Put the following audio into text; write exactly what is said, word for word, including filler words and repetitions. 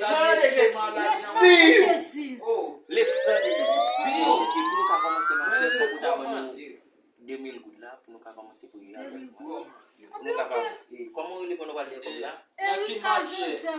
san de Jezi. Le san de Jezi. Le san de Jezi. Bon, e pou nou ka kòmanse mache, fòk ou ta ban nou de mil goud la, pou nou ka kòmanse priye avèk mwen. Pou nou kapab, e, kòman w rele pou nou pale de kòb la? Erika Joseph.